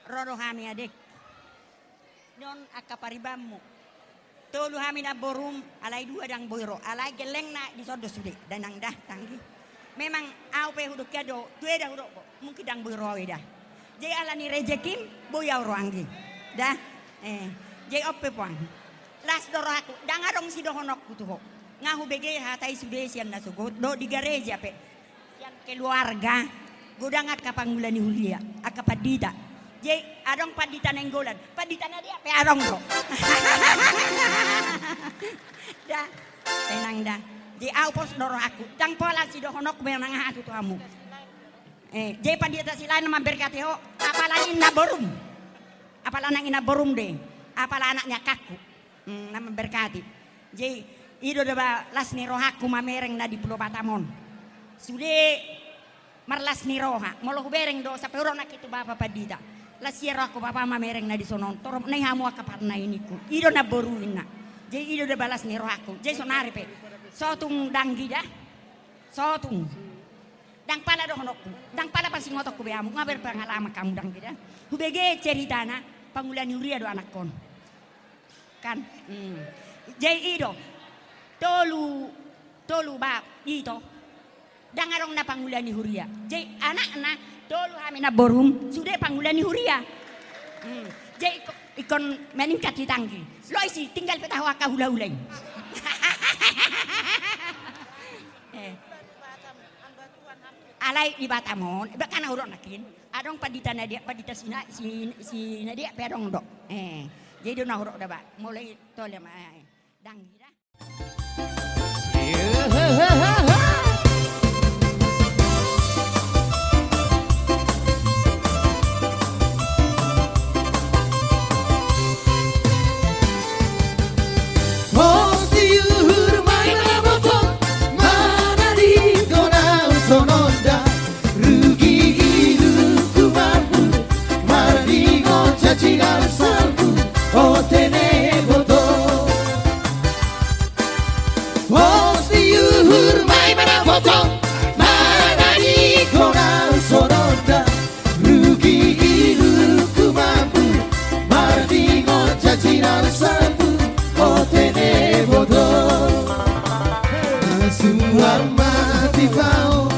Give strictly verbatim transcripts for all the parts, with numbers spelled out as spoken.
Ro do hami, adek. Non angka paribanmu. Tolu hami namborum, alai dua ndang boi ro. Alai gellengna dison do sude, da nang da, tanggi. Memang au pe hudok ia do, tu eda hudok bo. Mungkin ndang boi ro au eda. Jadi ala ni rejekim, boi au ro anggi. Da? Eh, jadi on pe puang. Las do rohangku, ndang adong sidohononku tu ho. Nga hubege hata i sude sian na sogot, dohot di gareja pe. Sian keluarga, godang angka pangula ni huria, angka pandita. Jadi, adong pandita Nainggolan, pandita Nadia pe adong do. Da, tenang da. Jadi, au pos do rohangku. Ndang pola sidohononku memang aha tu hamu. Eh, jadi pandita Silaen na mamberkati ho, apala nang inna borum. Apala nang inna borum de. Apala anak ni angkangku. Hmm, na mamberkati. Jadi, i do da ba las ni rohangku mamereng na di Pulo Batam on. Sude marlas ni roha. Molo hubereng do, sampe hudok nangkin tu bapa pandita. Las ia rohangku bapa mamereng na dison on. Torop nai hamu angka parna i ningku. I do namboru inna. Jadi, i do da ba las ni rohangku. Jadi, sonari pe. Sotung danggi da. Sotung. Ndang pala dohononku. Ndang pala pasingotonku be hamu. Nga berpengalaman hamu danggi da. Hubege ceritana. Pangula ni huria do anakkon. Kan? Hmm. Jadi i do. Tolu, tolu bab, ito. Ndang adong na pangula ni huria. Jadi anakna, tolu hami namborum, sude pangula ni huria. Hmm. Jadi ingkon, ingkon meningkat i tanggi. Lo isi, tinggal pe tahu angka hula-hula i. Eh. Alai di Batam on, iba kan hudok nangkin. Adong pandita Nadia, pandita Sina, si, si Nadia pe adong do. Eh, jadi do na hudok da ba. Mulai tole ma, eh, danggi da. Pos di uhur ma i manaboto, manadingkon au songon da, rugi ilungku mambu, mardingot caci na salpu, o tene boto. Pos di uhur ma i manaboto, manadingkon au songon da, rugi ilungku mambu, mardingot caci na salpu, o tene boto. Suang mati vau,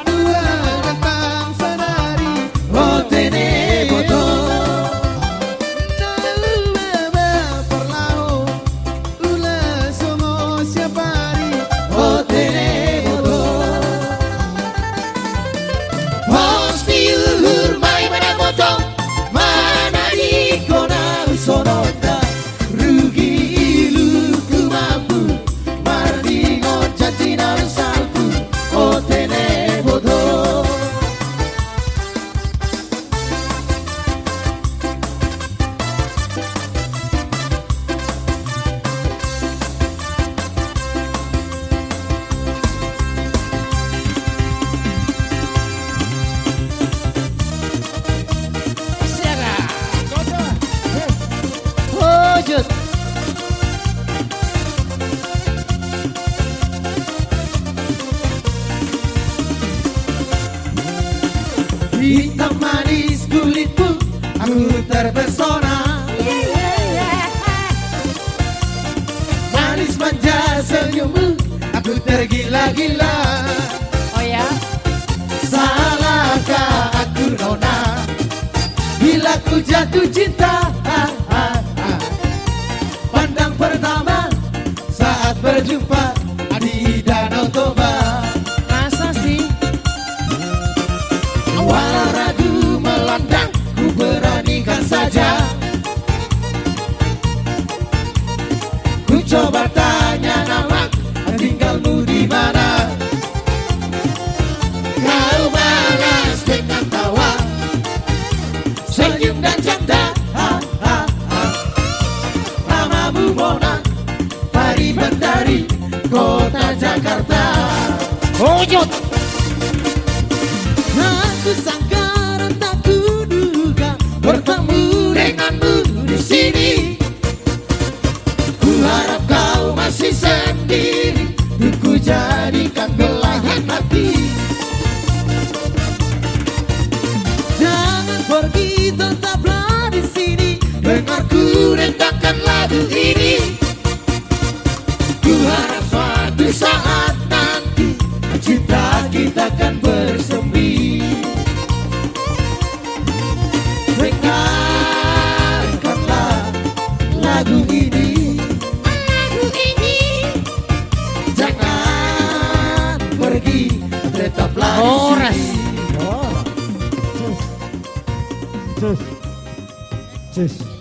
dua gantang sadari, o tene boto. Na ua ba parlaho, ula songon siapari, o tene boto. Pos di uhur ma i manaboto, manadingkon au songon da, rugi ilungku mambu, mardingot caci na salpu, o tene boto. Siap. Lanjut. Hitam manis kulitmu, aku terpesona. Manis manja senyummu, aku tergila-gila. Oh ya? Salahkah aku nona, bila ku jatuh cinta? Pandang pertama saat berjumpa di Danau Toba. Masa sih? Walau ragu melanda, ku beranikan saja. Ku coba tanya nama, tinggalmu di mana? Kau balas dengan tawa, senyum dan canda. Ha, ha, ha. Namamu Mona, pariban dari kota Jakarta. Lanjut. Aku sangka dan tak kuduga bertemu denganmu di sini. Ku harap kau masih sendiri, ku jadikan belahan hati. Jangan pergi, tetap Lagu ini, lagu ini, jangan pergi, tetaplah di sini. Horas. Horas. Cus. Cus. Cus.